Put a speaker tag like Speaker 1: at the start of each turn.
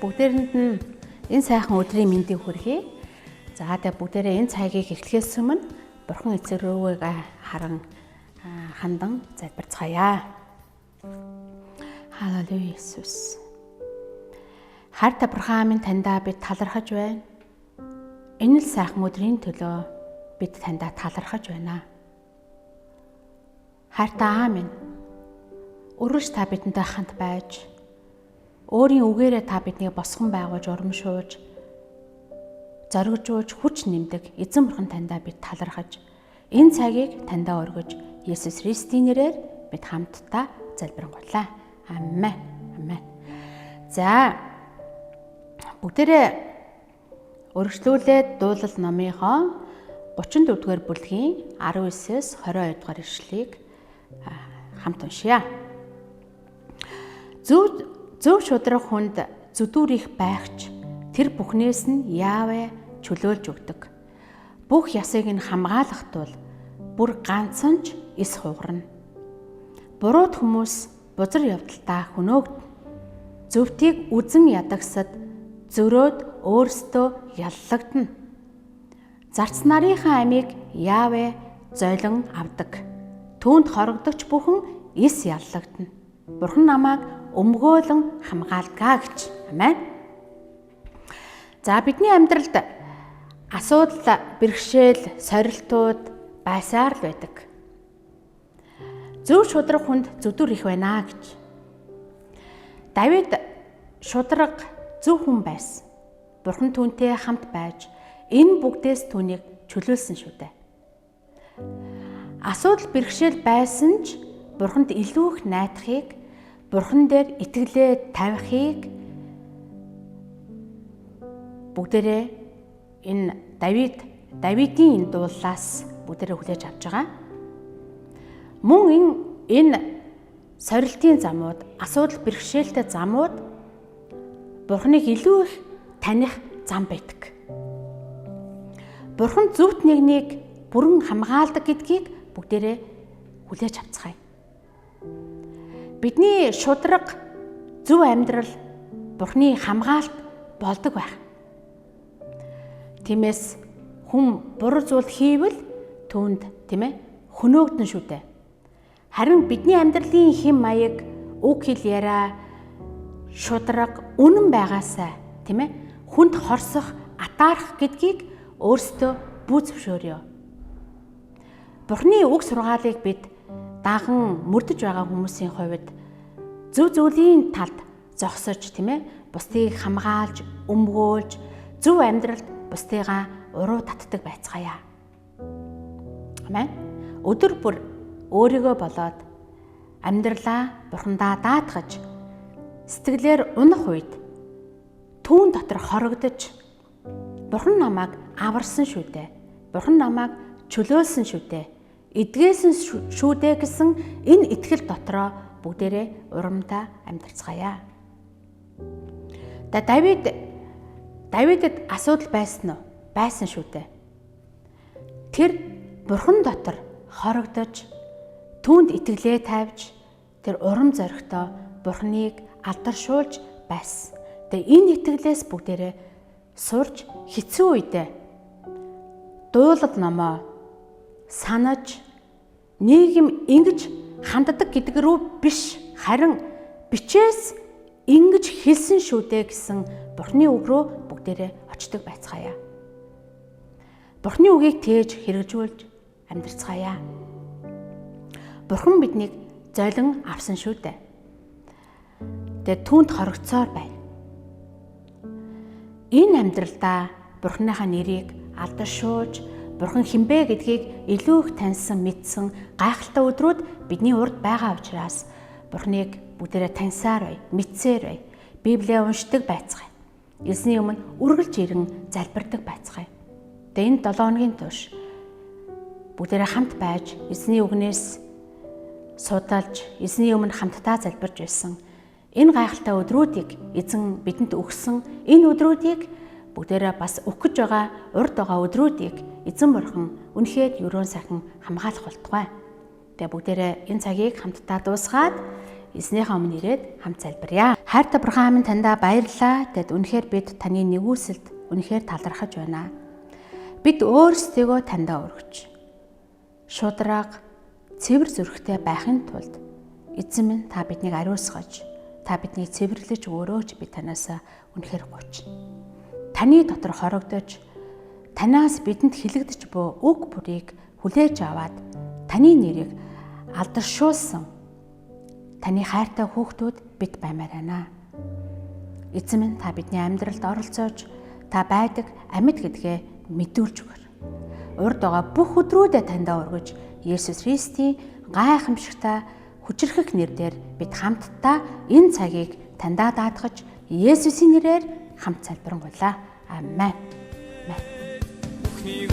Speaker 1: Бүгдээрэнд нь энэ сайхан өдрийн мэндийг хүргэе. За тэгээ бүгдээрээ энэ цагийг эхлэхээс өмнө Бурхан эцэг рүүгээ харан хандан залбирцгаая. Халелуя Иесус. Хайртай Бурхан минь, таньдаа бид талархаж байна. Энэ л сайхан өдрийн төлөө бид таньдаа талархаж байна. Хайртай Аа минь, өргөж та бидэнтэй хамт байж, өөрийн үгээрээ та биднийг босгон байгуулж, урамшуулж, зоригжуулж хүч нэмдэг эзэн бурхан таньдаа бид талархаж, энэ цагийг таньдаа өргөж, Есүс Христийн нэрээр бид хамтдаа залбирanгуйлаа. Амен. Амен. За, бүгдээрээ өргөжлүүлээд дуулал номынхоо 34-р бүлгийн 19-с 22 дугаар ишлэгийг хамт уншъя. Зөв шударга хүнд зүдүүр их байгч тэр бүхнээс нь Яавэ чөлөөлж өгдөг. Бүх ясыг нь хамгаалах тул бүр ганцхан ч эс хугарна. Буруут хүмүүс бузар явдалдаа хөнөөгдөнө. Зөвтийг үзэн ядагсад зөрөөд өөрсдөө яллагдана. Зарц нарынхаа амийг Яавэ золин авдаг. Түүнд хорогдогч бүхэн эс яллагдана. Бурхан намайг өмгөөлөн хамгаалгаа гэж. Амен. За, бидний амьдралд асуудал, бэрхшээл, сорилтууд байсаар л байдаг. Зөв шударга хүнд зүдүр их байна гэж. Давид шударга зөв хүн байсан. Бурхан түүнтэй хамт байж энэ бүгдээс түүнийг чөлөөлсөн шүү дээ. Асуудал бэрхшээл байсан ч Бурханд илүү их найдахыг, Бурхан дээр итгэлээ тавихыг бүгдээрээ энэ Давидын энэ дууллаас бүгдээрээ хүлээж авч байгаа. Мөн энэ сорилтын замууд, асуудал бэрхшээлтэй замууд Бурханыг илүү их таних зам байдаг. Бурхан зөвхт нэгнийг бүрэн хамгаалдаг гэдгийг бүгдээрээ хүлээж авцгаая. Бидний шударга зөв амьдрал Бурханы хамгаалт болдог байх. Тиймээс хүн буруу зүйл хийвэл түүнд, тийм ээ, хөнөөгдөн шүү дээ. Харин бидний амьдралын хэм маяг, үг хэл яриа шударга үнэн байгаасай, тийм ээ, хүнд хорсох, атаарах гэдгийг өөрсдөө бүү зөвшөөрье. Бурхны үг сургаалыг бид даган мөрдөж байгаа хүмүүсийн хувьд зөв зүйлийн талд зогсож, тийм ээ, бусдыг хамгаалж, өмгөөлж, зөв амьдралд бусдыгаа уруу татдаг байцгаая. Амен. Өдөр бүр өөрийгөө болоод амьдралаа Бурхандаа даатгаж, сэтгэлээр унах үед түүн дотор хорогдож, Бурхан намайг аварсан шүү дээ. Бурхан намайг чөлөөлсөн шүү дээ. Эдгээсэн шүү дээ гэсэн энэ итгэл дотроо бүгдээрээ урамтай амьдарцгаая. Давидэд асуудал байсан уу? Байсан шүү дээ. Тэр Бурхан дотор хорогдож, түүнд итгэлээ тавьж, тэр урам зоригтой Бурханыг алдаршуулж байсан. Тэгээ энэ итгэлээс бүгдээрээ сурч, хэцүү үедээ дуулал номоо санаж, нийгэм ингэж ханддаг гэдэг рүү биш, харин бичээс ингэж хэлсэн шүү дээ гэсэн Бурхны үг рүү бүгдээрээ очдог байцгаая. Бурхны үгийг тээж хэрэгжүүлж амьдарцгаая. Бурхан биднийг золин авсан шүү дээ. Тэгээ түүнд хорогцоор байна. Энэ амьдралдаа Бурханыхаа нэрийг алдаршуулж, Бурхан хинбэ гэдгийг илүү их таньсан, мэдсэн гайхалтай өдрүүд бидний урд байгаа учраас Бурханыг бүгдээрээ таньсаар бай, мэдсээр бай. Библийг уншдаг байцгаая. Эзний өмнө үргэлж ирэн залбирдаг байцгаая. Тэгээ энэ 7 хоногийн турш бүгдээрээ хамт байж, эзний үгнээс судалж, эзний өмнө хамтдаа залбирж байсан. Энэ гайхалтай өдрүүдийг эзэн бидэнд өгсөн, энэ өдрүүдийг бүгдээрээ бас өгөх гэж байгаа, урд байгаа өдрүүдийг эзэн бурхан үнэхээр ерөөн сайхан хамгаалах болтугай. Тэгээ бүгдээрээ энэ цагийг хамтдаа дуусгаад эзнийхээ өмнө ирээд хамт залбирая. Хайртай Бурхан минь, таньда баярлалаа. Тэгэд үнэхээр бид таны нигүүлсэлд үнэхээр талархаж байна. Бид өөрсдийгөө таньдаа өргөж, шударга, цэвэр зүрхтэй байхын тулд, Эзэн минь, та биднийг ариусгаж, та биднийг цэвэрлэж өгөөрэй би танаас үнэхээр гуйж. Таны дотор хорогдож, танаас бидэнд хэлэгдэж буй үг бүрийг хүлээж аваад таны нэрийг алдаршуулсан таны хайртай хүүхдүүд бид баймаар байна. Эзэн минь, та бидний амьдралд оролцоож, та байдаг амьд гэдгээ мэдүүлж өгөөр. Урд байгаа бүх өдрүүдэд таньдаа өргөж, Есүс Христийн гайхамшигтай хүчирхэг нэрээр бид хамтдаа энэ цагийг таньдаа даатгаж, Есүсийн нэрээр хамт залбирanгуйлаа. Амен.
Speaker 2: Бүхнийг